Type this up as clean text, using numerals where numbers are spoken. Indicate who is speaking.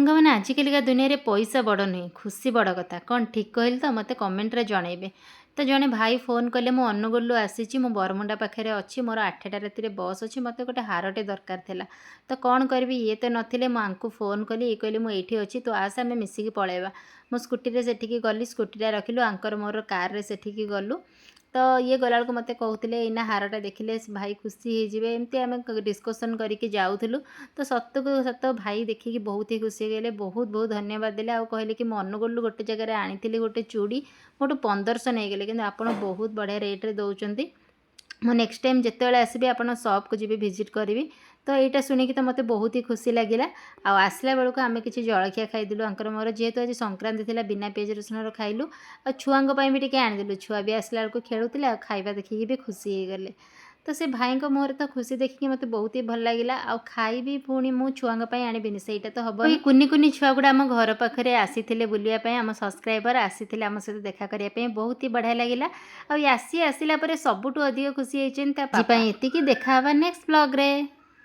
Speaker 1: ସାଙ୍ଗମାନେ, ଆଜିକାଲିକା ଦୁନିଆରେ ପଇସା ବଡ଼ ନୁହେଁ, ଖୁସି ବଡ଼ କଥା। କ'ଣ ଠିକ୍ କହିଲି ତ? ମୋତେ କମେଣ୍ଟରେ ଜଣେଇବେ। ତ ଜଣେ ଭାଇ ଫୋନ୍ କଲେ, ମୁଁ ଅନୁଗୁଳରୁ ଆସିଛି, ମୁଁ ବରମୁଣ୍ଡା ପାଖରେ ଅଛି, ମୋର 8ଟା ରାତିରେ ବସ୍ ଅଛି, ମୋତେ ଗୋଟେ ହାରଟେ ଦରକାର ଥିଲା। ତ କ'ଣ କରିବି, ଇଏ ତ ନଥିଲେ। ମୁଁ ଆଙ୍କୁ ଫୋନ୍ କଲି, ଇଏ କହିଲେ ମୁଁ ଏଇଠି ଅଛି, ତୁ ଆସ, ଆମେ ମିଶିକି ପଳେଇବା। ମୁଁ ସ୍କୁଟିରେ ସେଠିକି ଗଲି, ସ୍କୁଟିଟା ରଖିଲୁ, ଆଙ୍କର ମୋର କାର୍ରେ ସେଠିକି ଗଲୁ। ତ ଇଏ ଗଲାବେଳକୁ ମୋତେ କହୁଥିଲେ, ଏଇନା ହାରଟା ଦେଖିଲେ ଭାଇ ଖୁସି ହେଇଯିବେ। ଏମିତି ଆମେ ଡିସ୍କସନ୍ କରିକି ଯାଉଥିଲୁ। ତ ସତକୁ ସତ ଭାଇ ଦେଖିକି ବହୁତ ହି ଖୁସି ହେଇଗଲେ, ବହୁତ ବହୁତ ଧନ୍ୟବାଦ ଦେଲେ ଆଉ କହିଲେ କି ମୁଁ ଅନୁଗୁଳରୁ ଗୋଟେ ଜାଗାରେ ଆଣିଥିଲି ଗୋଟେ ଚୁଡ଼ି, ମୋଠୁ 1500 ନେଇଗଲେ, କିନ୍ତୁ ଆପଣ ବହୁତ ବଢ଼ିଆ ରେଟ୍ରେ ଦେଉଛନ୍ତି। ମୁଁ ନେକ୍ସଟ ଟାଇମ୍ ଯେତେବେଳେ ଆସିବି, ଆପଣ ସପ୍କୁ ଯିବି, ଭିଜିଟ୍ କରିବି। ତ ଏଇଟା ଶୁଣିକି ତ ମୋତେ ବହୁତ ହି ଖୁସି ଲାଗିଲା। ଆଉ ଆସିଲା ବେଳକୁ ଆମେ କିଛି ଜଳଖିଆ ଖାଇଦେଲୁ ଆଙ୍କର ମୋର। ଯେହେତୁ ଆଜି ସଂକ୍ରାନ୍ତି ଥିଲା, ବିନା ପିଆଜ ରସୁଣର ଖାଇଲୁ। ଆଉ ଛୁଆଙ୍କ ପାଇଁ ବି ଟିକେ ଆଣିଦେଲୁ। ଛୁଆ ବି ଆସିଲା ବେଳକୁ ଖେଳୁଥିଲେ ଆଉ ଖାଇବା ଦେଖିକି ବି ଖୁସି ହେଇଗଲେ। ତ ସେ ଭାଇଙ୍କ ମୁହଁରେ ତ ଖୁସି ଦେଖିକି ମୋତେ ବହୁତ ହି ଭଲ ଲାଗିଲା। ଆଉ ଖାଇବି, ପୁଣି ମୁଁ ଛୁଆଙ୍କ ପାଇଁ ଆଣିବିନି, ସେଇଟା ତ ହବ। ଏଇ କୁନି କୁନି ଛୁଆ ଗୁଡ଼ା ଆମ ଘର ପାଖରେ ଆସିଥିଲେ ବୁଲିବା ପାଇଁ। ଆମ ସବସ୍କ୍ରାଇବର ଆସିଥିଲେ ଆମ ସହିତ ଦେଖା କରିବା ପାଇଁ। ବହୁତ ହି ବଢ଼ିଆ ଲାଗିଲା। ଆଉ ଇଏ ଆସିଲା ପରେ ସବୁଠୁ ଅଧିକ ଖୁସି ହେଇଛନ୍ତି ତା ପାଇଁ। ଏତିକି, ଦେଖା ହେବା ନେକ୍ସଟ ବ୍ଲଗ୍ରେ।